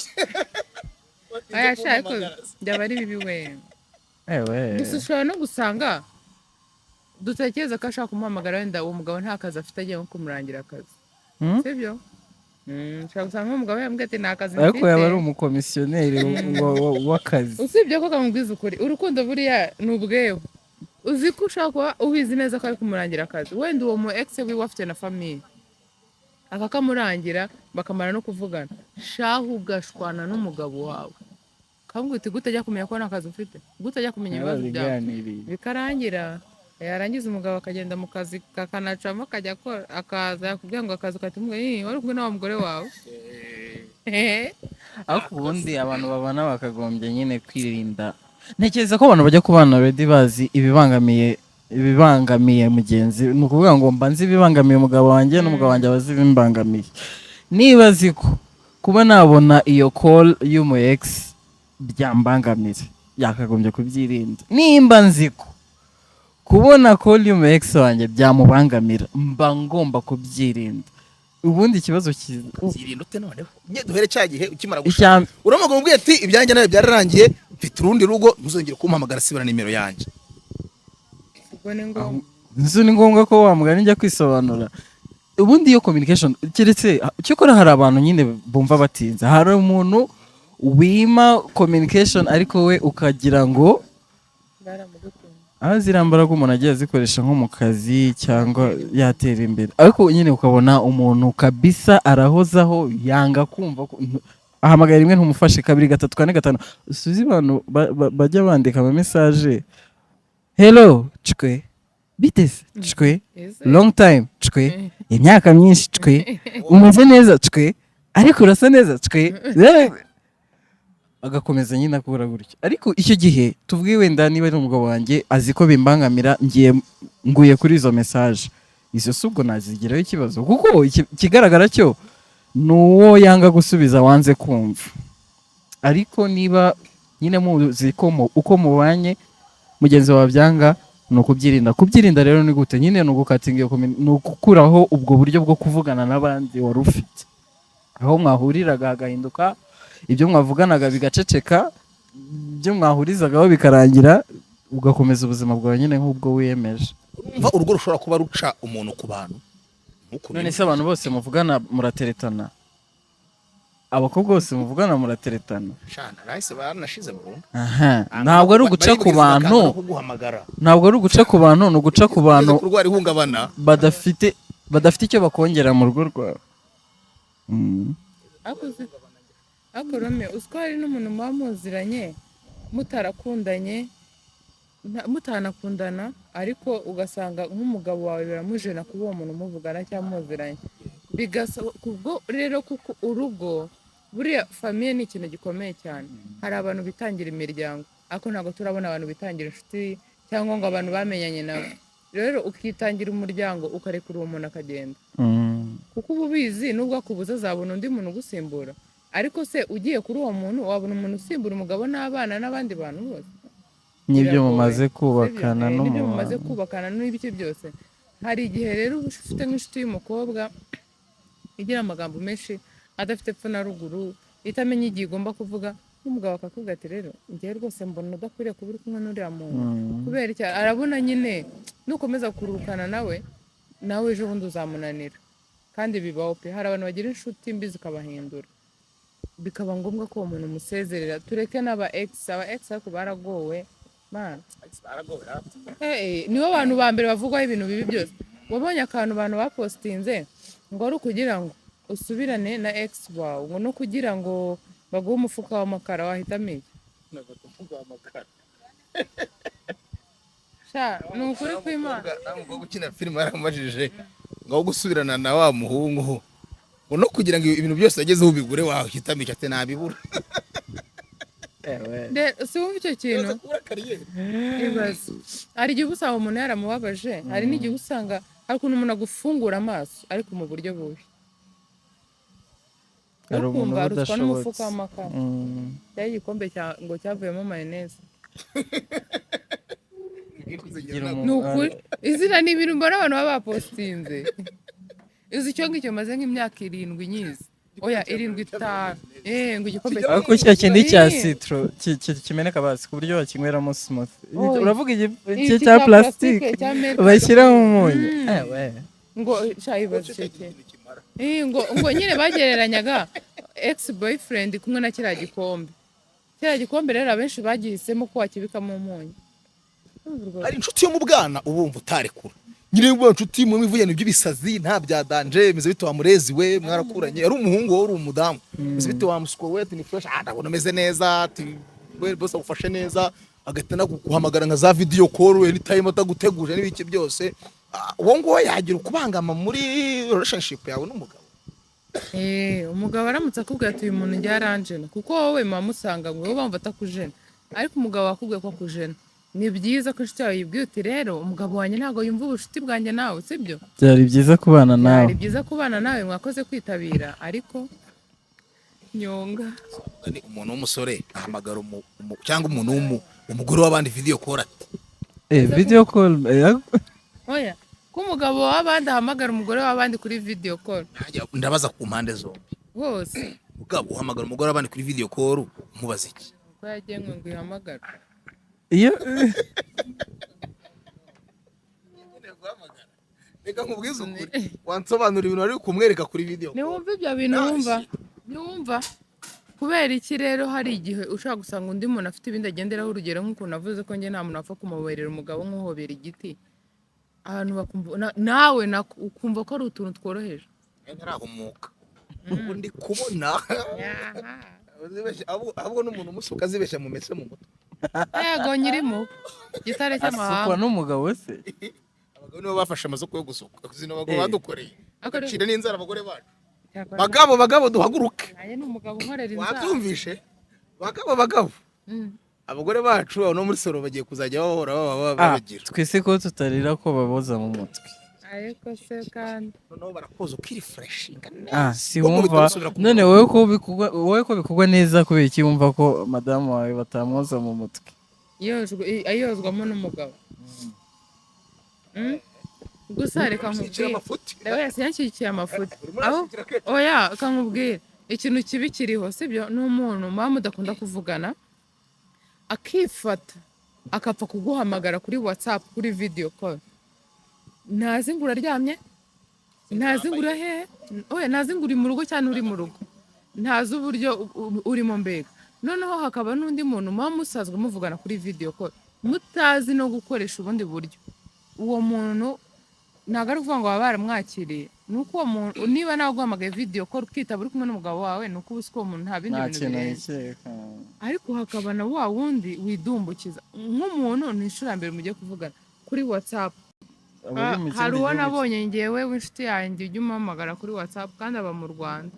Aya sha, ariko byaba ari bibi we. Ewe. Gusa ushobora no gusanga dutekereza ko ashaka kumuhamagara, wenda uwo mugabo nta kazi afite, agiye nko kumurangira akazi. Sibyo? Ushobora gusanga nk'umugabo yambwiye ati: "Nta kazi Ariko mfite." yaba ari umukomisiyoneri w'akazi. Usibye ko kamubwiza ukuri, urukundo buriya ni ubweho. Uzi ko ushobora kuba ubizi neza ko ari kumurangira akazi, wenda uwo mu ex wiwe afite na famille, akakamurangira, bakamara no kuvugana, shahu ugashwana n'umugabo wawe, kamubwira uti: "Gute ajya kumenya ko nta kazi ufite? Gute ajya kumenya ibibazo byawe?" Babiganiriye. Bikarangira, yarangiza umugabo akagenda mu kazi kakanacamo, akajya akora, akaza yakubwira ngo akazi, ugahita umubwira: "Ih, wari kumwe na wa mugore wawe." Ariko ubundi abantu babana bakagombye nyine kwirinda. Ntekereza ko abantu bajya kubana already bazi ibibangamiye mugenzi, ni ukuvuga ngo mba nzi ibibangamiye umugabo wanjye, n'umugabo wanjye aba azi ibimbangamiye. Niba azi ko kuba nabona iyo call y'umu ex byambangamira, yakagombye kubyirinda. Nimba nzi ko Kubona call y'umu ex wanjye byamubangamira, mba ngomba kubyirinda. Ubundi ikibazo kiza Byirinda ute noneho? Nye duhere cya gihe ukimara gushaka, icya uramuga umubwiye ati: "Ibyanjye nawe byararangiye, mfite urundi rugo, ntuzongere kumpamagara, sibura nimero yanjye." Ubwo ni ngombwa. Nzu ni ngombwa ko wa mugani njya kwisobanura. Ubundi iyo communication, keretse cyokora hari abantu nyine bumva batinze. Hari umuntu wima communication, ariko we ukagira ngo Baramugukunda. Aho ziriya mbaraga umuntu agiye azikoresha nko mu kazi cyangwa yatera imbere, ariko nyine ukabona umuntu kabisa arahozaho, yanga kumva ko ahamagara rimwe ntumufashe, kabiri, gatatu, kane, gatanu. Suzi abantu bajya bandika ama message: "Hello, cwe, biteze, cwe, Ese long time, cwe, imyaka myinshi, cwe, umeze neza, cwe, ariko urasa neza, cwe." Agakomeza nyine akura gutyo. Ariko icyo gihe tuvuge wenda niba ari umugabo wanjye, azi ko bimbangamira, ngiye nguye kuri izo message, izo si ubwo nazigiraho ikibazo, kuko ikigaragara cyo ni uwo yanga gusubiza, wanze kumva. Ariko niba nyine muzi ko uko mubanye mugenzi wawe byanga, ni ukubyirinda. Kubyirinda rero ni gute? Nyine ni ugukatinga iyo ni ugukuraho ubwo buryo bwo kuvugana n'abandi wari ufite, aho mwahuriraga hagahinduka, ibyo mwavuganaga bigaceceka, ibyo mwahurizagaho bikarangira, ugakomeza ubuzima bwawe nyine nk'ubwo wiyemeje. Urumva urugo rushobora kuba ruca umuntu ku bantu nk'uko None se abantu bose muvugana murateretana? Abakobwa bose muvugana murateretana? Shana rahise baranashize burundu. Aha, ntabwo ari uguca ku bantu. Kuguhamagara. Ntabwo ari uguca ku bantu, ni uguca ku bantu Kurwara ihungabana. badafite icyo bakongera mu rugo rwawe. Ariko Rome, uzi ko hari n'umuntu muba muziranye mutarakundanye, mutanakundana, ariko ugasanga nk'umugabo wawe biramujena kuba uwo muntu muvugana cyangwa muziranye. Bigasaba kubwo rero, kuko urugo buriya famille ni ikintu gikomeye cyane. Hari abantu bitangira imiryango, ariko ntabwo turabona abantu bitangira inshuti cyangwa ngo abantu bamenyanye nabo. Rero ukitangira umuryango, ukarekura uwo muntu akagenda, kuko uba ubizi nubwo akubuza azabona undi muntu ugusimbura. Ariko se ugiye kuri uwo muntu, wabona umuntu usimbura umugabo n'abana n'abandi bantu bose? N'ibyo Biragoye. mumaze Sibyo? kubakana. N'ibyo mumaze N'umubano. kubakana n'ibiki byose. Hari igihe rero uba ufite nk'inshuti y'umukobwa igira amagambo menshi adafite epfo na ruguru, itamenya igihe igomba kuvuga, nk'umugabo akakubwira ati: "Rero njyewe rwose mbona udakwiriye kuba uri kumwe n'uriya muntu." Kubera iki? Arabona nyine nukomeza kurukana nawe, nawe ejo bundi uzamunanira. Kandi bibaho pe, hari abantu bagira inshuti mbi zikabahindura, bikaba ngombwa ko uwo muntu umusezerera. Tureke n'aba ex. Aba ex ariko baragowe man. Nibo bantu ba mbere bavugwaho ibintu bibi byose. Wabonye akantu abantu bapostinze ngo ari ukugira ngo usubirane na ex wawe, ngo no kugira ngo baguhe umufuka w'amakara, wahitamo iki? Sha, ni ukuri kw'Imana. Umukobwa ukina filime yaramubajije ngo aho gusubirana na wa muhungu, ngo no kugira ngo ibintu byose wagezeho ubigure, wahitamo icyo? Ati: "Nabibura." Si wumva icyo kintu? Kubura career. Ibaze, hari igihe uba usanga umuntu yaramubabaje, hari n'igihe usanga hari ukuntu umuntu agufungura amaso ariko mu buryo bubi. Hari umuntu Ukumva uba arutwa n'umufuka udashobotse. w'amakara cyangwa igikombe ngo cyavuyemo mayonnaise. Kugira Ni ukuri, izina ni ibintu mbona abantu baba bapostinze. Izi icyo ngicyo maze nk'imyaka 7 nyizi, oya, 7, 5, ngo igikombe Ariko cya kindi cya citron kimeneka basi ku buryo wakinyweramo smoothie. Oya. Uravuga Iki iki cya plastique cya Merkel. bashyiramo umunyu? We. Ngo sha, ibaze icyo kintu. Ngo nyine bagereranyaga ex boyfriend kumwe na kiriya gikombe. Kiriya gikombe rero abenshi bagihisemo ko wakibikamo umunyu. Hari inshuti yo mu bwana uba wumva utarekura nyine, uba inshuti mu mivugano by'ibisazi, nta bya danger: "Meze bite wa murezi we, mwarakuranye?" Ari umuhungu, wowe uri umudamu: "Meze bite wa muswa we?" Ati: "Ni fresh." "Ah, ndabona umeze neza." Ati: "We bose agufashe neza." Agahita naguhamagara nka za video call anytime ataguteguje n'ibiki byose. Ah, uwo nguwo yagira ukubangama muri relationship yawe n'umugabo? Umugabo aramutse akubwira ati: "Uyu muntu njye aranjena," kuko wowe muba musanga ngo wowe bumva atakujena, ariko umugabo akubwiye ko akujena, ni byiza ko inshuti yawe yibwiye uti: "Rero umugabo wanjye ntabwo yumva ubucuti bwanjye nawe, sibyo?" Byari byiza kubana nawe. Byari byiza kubana nawe, mwakoze kwitabira, ariko nyonga. Ni umuntu w'umusore ahamagara cyangwa umuntu umugore w'abandi video call ati Video call Oya, ko umugabo w'abandi ahamagara umugore w'abandi kuri video call? Najya ndabaza ku mpande zombi. Bose. Mugabo, uhamagara umugore w'abandi kuri video call umubaza iki? Uko yagenwe ngo ihamagare. Iyo Reka nkubwize ukuri, wansobanura ibintu wari kumwereka kuri video call. Ntiwumva ibyo bintu? Wumva, ntiwumva kubera iki? Rero hari igihe ushobora gusanga undi muntu afite ibindi agenderaho. Urugero, nk'ukuntu navuze ko njye nta muntu wapfa kumuberera umugabo nk'uhobera igiti, abantu bakumva nawe ukumva ko ari utuntu tworoheje. Ntarahumuka ubu ndi kubona ahubwo n'umuntu umusuka azibeshya mu mese mu mutwe. Yego, nyirimo gitare asukwa cy'amahanga. N'umugabo se? Abagabo nibo bafashe amasoko yo gusuka, zino abagabo badukoreye bagacira n'inzara abagore bacu. Cyakora Bagabo, bagabo, duhaguruke. Nanjye ni umugabo unkorera inzara. Wabyumvishe? Bagabo, bagabo, abagore bacu abo no muri salo bagiye kuzajya bahora baba babagira. Twese ko tutarira ko baboza mu mutwe? Ariko se kandi Noneho barakoza ukirefreshinga Ah, neza. si Ubwonko wumva buhita busubira ku none murongo. Wowe ko bikugwa neza, kubera iki wumva ko madamu wawe batamwoza mu mutwe? Ayozwamo n'umugabo. Gusa reka Ushyigikira nkubwire. Amafuti. Wese yanshyigikiye amafuti. Urimo Aho urashyigikira kenshi. Oya, kankubwire ikintu kibi kiriho, sibyo? Ni umuntu muba mudakunda kuvugana, akifata akapfa kuguhamagara kuri WhatsApp kuri video call, ntazi ngo uraryamye, ntazi ngo urahehe, oya, ntazi ngo uri mu rugo cyangwa uri mu rugo, ntazi uburyo urimo mbega. Noneho hakaba n'undi muntu muba musanzwe muvugana kuri video call, mutazi no gukoresha ubundi buryo. Uwo muntu ntabwo ari ukuvuga ngo baba baramwakiriye, ni uko uwo muntu niba nawe uguhamagaye video call ukitaba uri kumwe n'umugabo wawe, ni uko uba uzi ko uwo muntu nta bindi Nta bintu kintu birenze. yikeka. Ariko hakaba na wa wundi widumbukiza nk'umuntu ni inshuro ya mbere mugiye kuvugana kuri WhatsApp. Aba uri mu Hari kindi uwo gihugu. nabonye ngewe w'inshuti yanjye ujya umuhamagara kuri WhatsApp kandi aba mu Rwanda.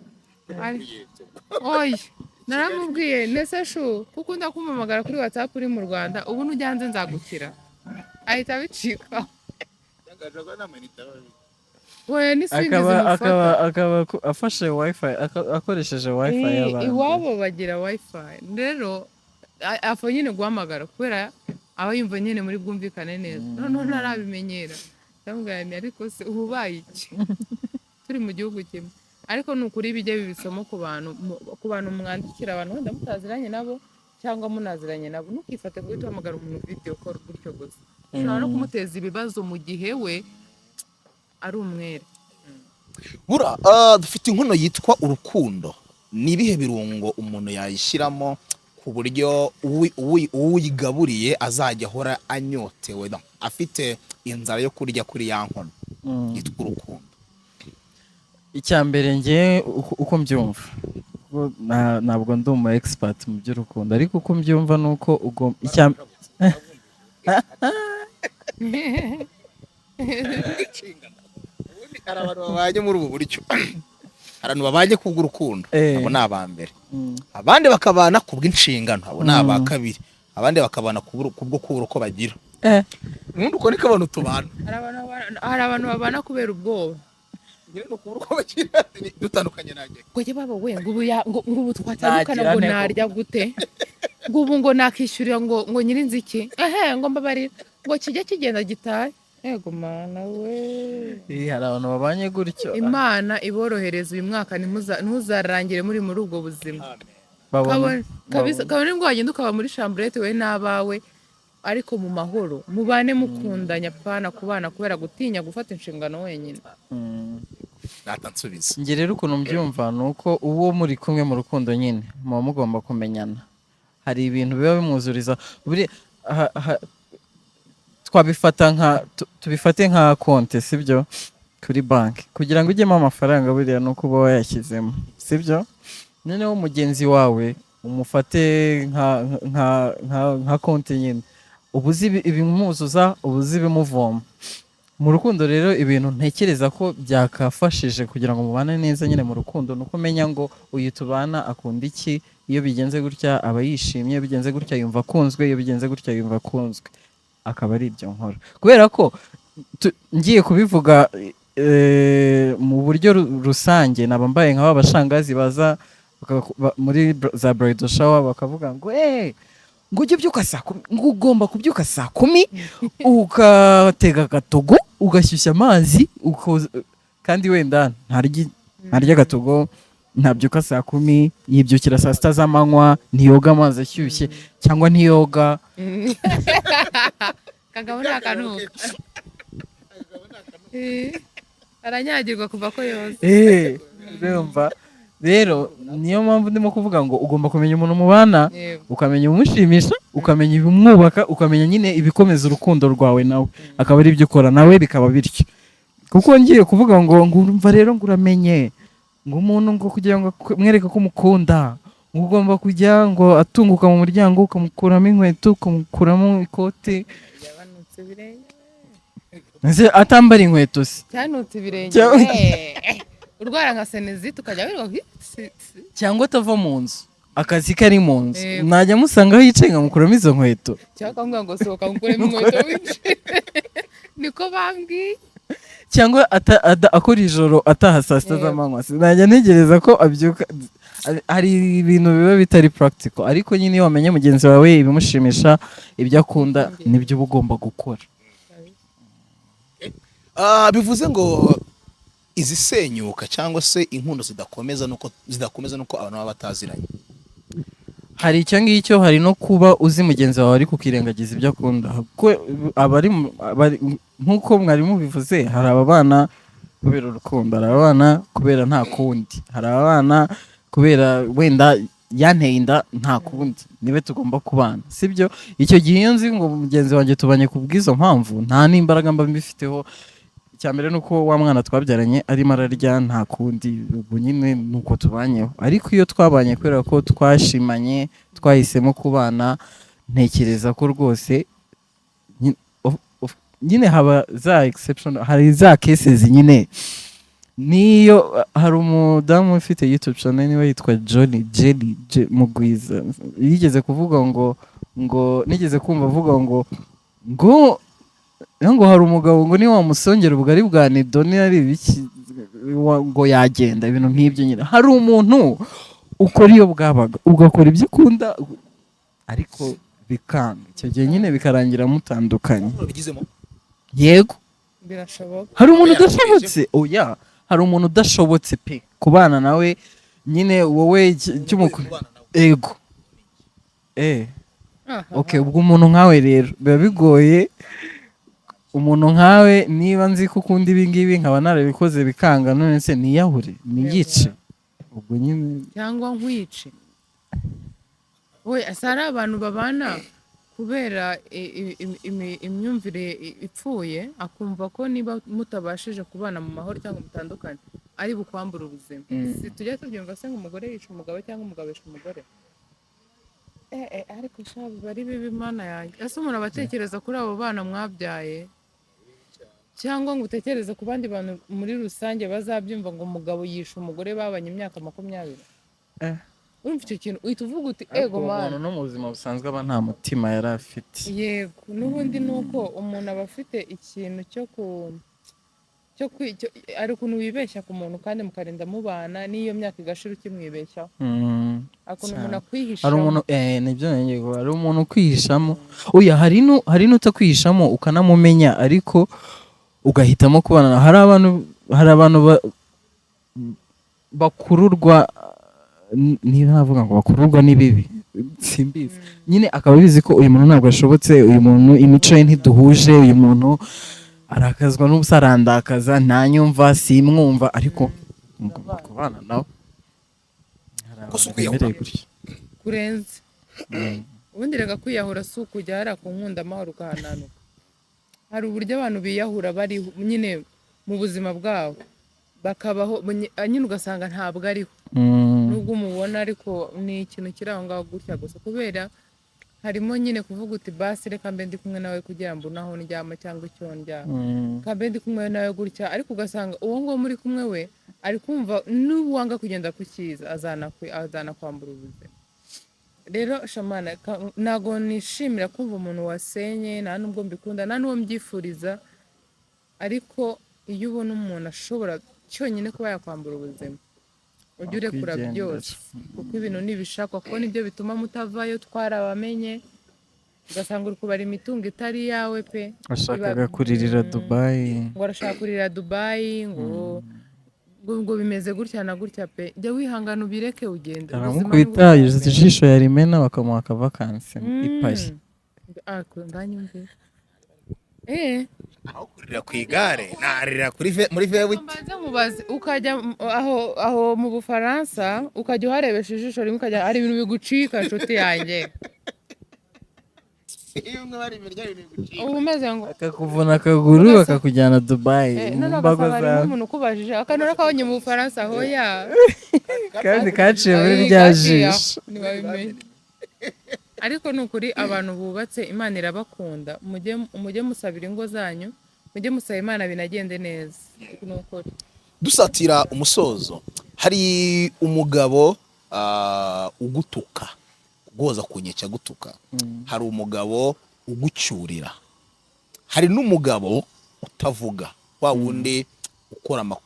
Oya, naramubwiye nese shu kuko ukunda kumpamagara kuri WhatsApp uri mu Rwanda, ubu nujya hanze nzagukira, ahita abicika. Oya, n'iswingi Akaba zimufata. Akaba afashe wifi, akoresheje wifi y'abandi. Iwabo bagira wifi rero, apfa nyine guhamagara kubera aba yumva nyine muri bwumvikane neza. Noneho ntarabimenyera, ndamubwira nti: "Ariko se ubu ubaye iki turi mu gihugu kimwe?" Ariko ni ukuri bijya biba isomo ku bantu ku bantu mwandikira abantu wenda mutaziranye nabo cyangwa munaziranye nabo. Ntukifate guhita uhamagara umuntu video call gutyo gusa, ushobora no kumuteza ibibazo mu gihe we ari umwere. Bura dufite inkono yitwa urukundo. Ni ibihe birungo umuntu yayishyiramo ku buryo uwuyigaburiye azajya ahora anyotewe, no, afite inzara yo kurya kuri ya nkono yitwa urukundo? Icya mbere ngewe uko mbyumva, kuko ntabwo ndi umu expert mu by'urukundo, ariko uko mbyumva ni uko icya Ubundi hari abantu babanye muri ubu buryo, hari abantu babanye kubw'urukundo, abo ni aba mbere. Abandi bakabana kubw'inshingano, abo ni aba kabiri. Abandi bakabana kubwo kubura uko bagira. Ubundi uko niko abantu tubana. Hari abantu babana kubera ubwoba. Nyine ni ukubura uko bagira, dutandukanye nanjye. Ngo jye baba we, ngo ubu ngo ubu twatandukana, Nagira ngo nte koko? Narya gute? Ngo ubu ngo nakishyurira ngo nyirinzu iki? Ehe, ngo mbabarira, ngo kijye kigenda gitahe. Ego Mana we! Hari abantu babanye gutyo. Imana iborohereza uyu mwaka, ntuzarangire muri ubwo buzima. Babona Kabisa, kabone nibwo wagenda ukaba muri chambrette we n'abawe, ariko mu mahoro, mubane mukundanya, apana kubana kubera gutinya gufata inshingano wenyine. Nata nsubiza. Njye rero ukuntu mbyumva ni uko uwo muri kumwe mu rukundo nyine muba mugomba kumenyana. Hari ibintu biba bimwuzuriza. Twabifata nka tubifate nka konte, sibyo? Kuri banki, kugira ngo ujyemo amafaranga, buriya ni uko uba wayashyizemo, sibyo? Noneho mugenzi wawe umufate nka konti nyine, uba uzi ibimwuzuza, uba uzi ibimuvoma. Mu rukundo rero, ibintu ntekereza ko byakafashije kugira ngo mubane neza nyine mu rukundo ni uko umenya ngo uyu tubana akunda iki, iyo bigenze gutya aba yishimye, iyo bigenze gutya yumva akunzwe, iyo bigenze gutya yumva akunzwe, akaba ari ibyo nkora. Kubera ko ngiye kubivuga mu buryo rusange, naba mbaye nka ba bashangazi baza muri za bridal shower bakavuga ngo: "Eh, Ngo ujye ubyuka saa 10, ngo ugomba kubyuka saa 10, ugatega agatogo, ugashyushya amazi, kandi wenda ntarya agatogo, ntabyuka saa 10, yibyukira saa 6 z'amanywa, ntiyoga amazi ashyushye cyangwa ntiyoga. Kagabo ni akanuka. Aranyagirwa kuva ko yoza. Urumva rero, niyo mpamvu ndimo kuvuga ngo ugomba kumenya umuntu mubana, ukamenya ibimushimisha, ukamenya ibimwubaka, ukamenya nyine ibikomeza urukundo rwawe nawe, akaba ari ibyo ukora nawe bikaba bityo. Kuko ngiye kuvuga ngo urumva rero, ngo uramenye ngo umuntu, ngo kugira ngo mwereke ko umukunda, ngo ugomba kujya ngo atunguka mu muryango ukamukuramo inkweto, ukamukuramo ikote. Yabanutse ibirenge. Ese atambara inkweto se? Cyanutse ibirenge. Urwara nka sinusite ukajya wirirwa Cyangwa atava mu nzu, akazi kari mu nzu, najya musanga aho yicaye nkamukuramo izo nkweto? Cyangwa akamubwira ngo sohoka ngukuremo inkweto winjire, niko bambwiye. Cyangwa akora ijoro, ataha saa 6 z'amanywa, sinajya ntegereza ko abyuka. Hari ibintu biba bitari practical, ariko nyine iyo wamenye mugenzi wawe, ibimushimisha, ibyo akunda, nibyo uba ugomba gukora. Bivuze ngo izisenyuka cyangwa se inkundo zidakomeza nuko abantu baba bataziranye. Hari icyo ngicyo, hari no kuba uzi mugenzi wawe ariko ukirengagiza ibyo akunda. Kuko nk'uko mwari mubivuze, hari ababana kubera urukundo, hari ababana kubera nta kundi, hari ababana kubera wenda yanteye inda, nta kundi nibe tugomba kubana, sibyo? Icyo gihe iyo nzi ngo mugenzi wanjye tubanye ku bw'izo mpamvu, nta n'imbaraga mba mbifiteho. Icya mbere ni uko wa mwana twabyaranye arimo ararya, nta kundi, ubwo nyine ni uko tubanyeho. Ariko iyo twabanye kubera ko twashimanye, twahisemo kubana, ntekereza ko rwose nyine haba za exception, hari za cases nyine. Niyo hari umudamu ufite YouTube channel, niwe yitwa Johnny Jelly Mugwiza, yigeze kuvuga ngo nigeze kumva avuga ngo hari umugabo ngo niba wamusongera ubugari bwa nido, niba ari ibiki, ngo yagenda, ibintu nk'ibyo nyine. Hari umuntu ukora iyo bwabaga, ugakora ibyo ukunda, ariko bikanga. Icyo gihe nyine bikarangira mutandukanye. Bigizemo. Yego. Birashoboka. Hari umuntu Oya, udashobotse, oya, hari umuntu udashobotse pe kubana nawe nyine wowe cy'umukwe. Kubana nawe. Ego, okay, ubwo umuntu nkawe rero biba bigoye. Umuntu nkawe, niba nzi ko ukunda ibi ngibi, nkaba narabikoze bikanga, none se niyahure, niyice? Ubwo nyine Cyangwa nkwice we. Asa ari abantu babana kubera imyumvire ipfuye, akumva ko niba mutabashije kubana mu mahoro cyangwa mutandukanye ari bukwambura ubuzima. Si tujya tubyumva se ngo umugore yica umugabo cyangwa umugabo yica umugore? Ariko sha, biba ari bibi, Mana yanjye. Ese umuntu aba atekereza kuri abo bana mwabyaye, cyangwa ngo utekereze ku bandi bantu muri rusange bazabyumva ngo umugabo yishe umugore babanye imyaka 20? Urumva icyo kintu uhita uvuga uti Ariko ego uwo Mana. muntu no mu buzima busanzwe aba nta mutima yari afite. Yego, n'ubundi ni uko umuntu aba afite ikintu cyo ku cyo kwi cyo- hari ukuntu wibeshya ku muntu kandi mukarinda mubana, n'iyo myaka igashira ukimwibeshyaho. Hari ukuntu umuntu Cyane. akwihishamo. Hari umuntu, nibyo ngiye kuvuga, hari umuntu ukwihishamo. Oya, hari n'utakwihishamo ukanamumenya, ariko ugahitamo kubana nawe. Hari abantu bakururwa, niba navuga ngo bakururwa n'ibibi, simbizi nyine, akaba abizi ko uyu muntu ntabwo ashobotse, uyu muntu imico ye ntiduhuje, uyu muntu arakazwa n'ubusa, arandakaza, ntanyumva, simwumva, ariko ngomba kubana nawe. Hari Ko si abantu ukwiyahura. bemereye gutyo. Kurenza ubundi reka, kwiyahura si ukujya hariya ku nkunda amahoro ukahananuka. Hari uburyo abantu biyahura bari nyine mu buzima bwabo, bakabaho nyine ugasanga ntabwo ariho, nubwo umubona, ariko ni ikintu kiri aho ngaho gutya gusa, kubera harimo nyine kuvuga uti basi reka mbe ndi kumwe nawe kugira ngo mbone aho ndyama cyangwa icyo ndyama, reka mbe ndi kumwe nawe gutya. Ariko ugasanga uwo nguwo muri kumwe we ari kumva n'uwanga kugenda ku cyiza azanakwambura ubuzima. Rero shamana, ntago nishimira kumva umuntu wasenye, nta nubwo mbikunda, nta n'uwo mbyifuriza. Ariko iyo ubona umuntu ashobora cyonyine kuba yakwambura ubuzima, ujye urekura Wakwigendera. byose, kuko ibintu ntibishakwa, kuko nibyo bituma mutavayo twarabamenye. Ugasanga uri kubara imitungo itari iyawe pe. Ashakaga kuririra Dubayi. Ngo arashaka kurira Dubayi, ngo bimeze gutya na gutya pe. Jya wihangana, ubireke, ugende. Ubuzima Aramukubita ni bwo. ijisho yarimena, bakamuha akavakansi i Paris. Ah, nganyumve eh. Aho kurira ku igare narira kuri muri V8. Mbanze nkubaze, ukajya aho mu Bufaransa, ukajya uharebesha ijisho rimwe, ukajya hari ibintu bigucika, nshuti yanjye. Iyo umwe bari imirya ibintu bigucika. Uba umeze ngo Akakuvuna akaguru, bakakujyana Dubayi Eh, mu noneho mbago ugasanga harimo zawe. umuntu ukubajije akantu nakabonye mu Bufaransa, hoya. Kandi kaciye muri Ay, rya kaciye aho, jisho. Ntibabimenye. Ariko ni ukuri, abantu bubatse, Imana irabakunda. Mujye musabira ingo zanyu, mujye musaba Imana binagende neza, ni ukuri. Dusatira umusozo, hari umugabo ugutuka, ugoza ku nkeke agutuka, hari umugabo ugucyurira, hari n'umugabo utavuga, wa wundi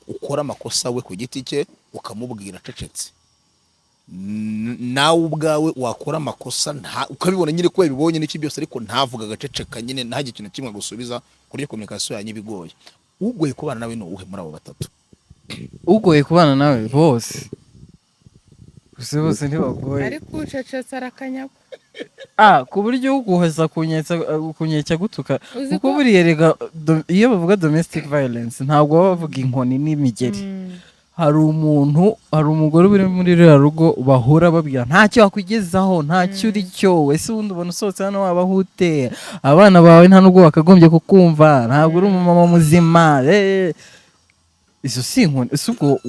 ukora amakosa we ku giti cye ukamubwira acecetse. Nawe ubwawe wakora amakosa ukabibona nyine ko yabibonye n'iki byose, ariko ntavuga, agaceceka nyine, ntagire ikintu kimwe agusubiza, ku buryo communication yanyu iba igoye. Ugoye kubana nawe ni uwuhe muri abo batatu? Ugoye kubana nawe, bose gusa, bose ntibagoye. Ariko ucecetse arakanyagwa. Ah, ku buryo uguhoza kunyetsa gutuka. Uzi Kuko buriya rega iyo bavuga domestic violence, ntabwo baba bavuga inkoni n'imigeri. Hari umuntu, hari umugore uri muri ruriya rugo bahora babwira ntacyo wakwigezaho, ntacyo uri cyo, ese ubundi ubona usohotse hano wabaho ute? Abana bawe nta nubwo wakagombye kukumva, ntabwo uri umumama muzima. Izo si inkoni? Ese ubwo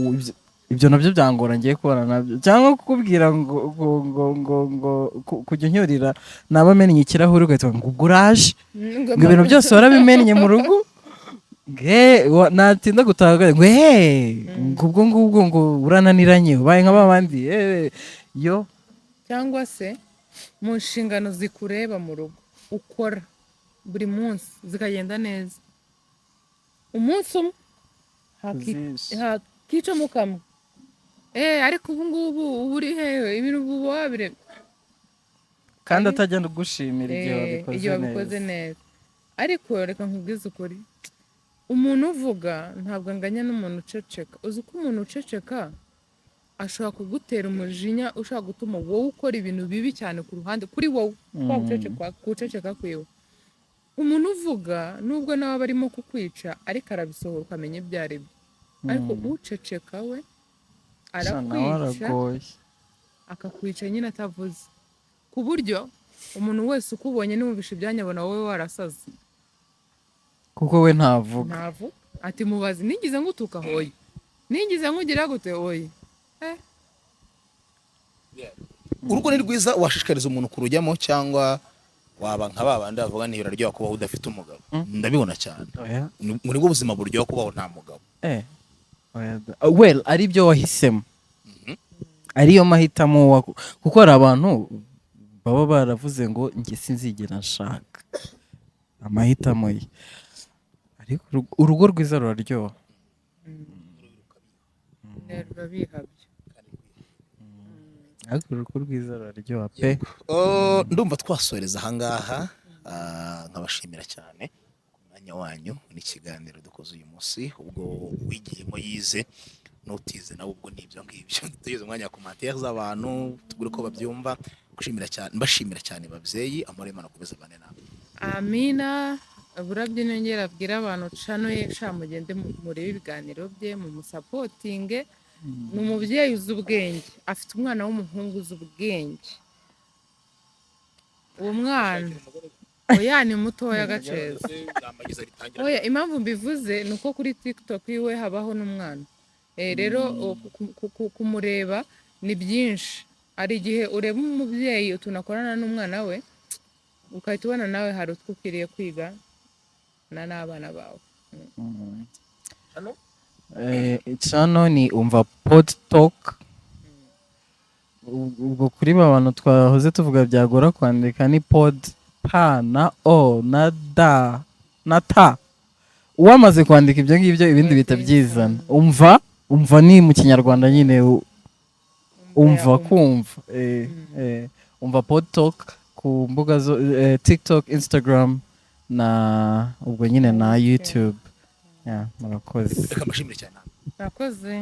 ibyo nabyo byangora ngiye kubana nabyo, cyangwa kukubwira ngo kujya unyurira, naba mennye ikirahure ugahita uvuga ngo ubwo uraje, ngo ibintu byose warabimennye mu rugo, natinda gutaha ngo he, ngo ubwo ngubwo ngo urananiranye, ubaye nka babandi, yo. Cyangwa se mu nshingano zikureba mu rugo ukora buri munsi zikagenda neza, umunsi umwe Zishe. hakicamo kamwe, ariko ubu ngubu ubu uri hehe? Ibintu ubu wabireba. Kandi atajya gushimira igihe wabikoze igihe wabikoze neza. Neza. Ariko reka nkubwize ukuri, umuntu uvuga ntabwo anganya n'umuntu uceceka. Uzi ko umuntu uceceka ashobora kugutera umujinya ushobora gutuma wowe ukora ibintu bibi cyane ku ruhande kuri wowe kwa guceceka kwiwe. Umuntu uvuga, nubwo nawe aba arimo kukwica, ariko arabisohora ukamenya ibyo ari byo. Ariko uceceka we Sha, nawe arakwica, aragoye. akakwica nyine atavuze, ku buryo umuntu wese ukubonye nimwumvisha ibyanyu abona wowe warasaze. Kuko we ntavuga. Ntavuga. Ati mubaze, nigeze ngutuka? Hoya. Nigeze nkugira gute? Oya. Urugo ni rwiza, washishikariza umuntu kurujyamo, cyangwa waba nka ba bandi bavuga ni biraryoha kubaho udafite umugabo? Ndabibona cyane. Oya. Muri bwo buzima buryoha kubaho nta mugabo. Oya well, ari byo wahisemo, ariyo mahitamo, kuko hari abantu baba baravuze ngo njye sinzigera nshaka, amahitamo ye. Ariko urugo rwiza ruraryoha. Rurabihabye. Ariko urugo rwiza ruraryoha pe. Oh, ndumva twasoreza ahangaha, nkabashimira cyane ku mwanya wanyu n'ikiganiro dukoze uyu munsi. Ubwo uwigiyemo yize, n'utize nawe ubwo ni ibyo ngibyo. Tugeze umwanya wa commentaire z'abantu, tugure ko babyumva. Gushimira cyane, mbashimira cyane babyeyi. Amahoro y'Imana akomeze abane namwe. Amina. Burabyo nongera abwira abantu channel ye, sha, mugende murebe ibiganiro bye, mumusupportinge. Ni umubyeyi uzi ubwenge, afite umwana w'umuhungu uzi ubwenge. Uwo mwana, oya, ni mutoya gaceza. Oya, impamvu mbivuze ni uko kuri TikTok iwe habaho n'umwana. Rero kumureba ni byinshi. Hari igihe ureba umubyeyi utuntu akorana n'umwana we, ugahita ubona nawe hari utwo ukwiriye kwiga n'abana bawe. Channel ni Umva Pod Talk. Ubwo kuri ba bantu twahoze tuvuga byagora kwandika, ni pod, p na o na d na t. Uwamaze kwandika ibyo ngibyo, ibindi bihita byizana. Umva, ni mu Kinyarwanda nyine, umva, kumva. Umva Pod Talk. Ku mbuga zo TikTok, Instagram na ubwo nyine na YouTube. Yeah, murakoze. Reka mbashimire cyane. Murakoze.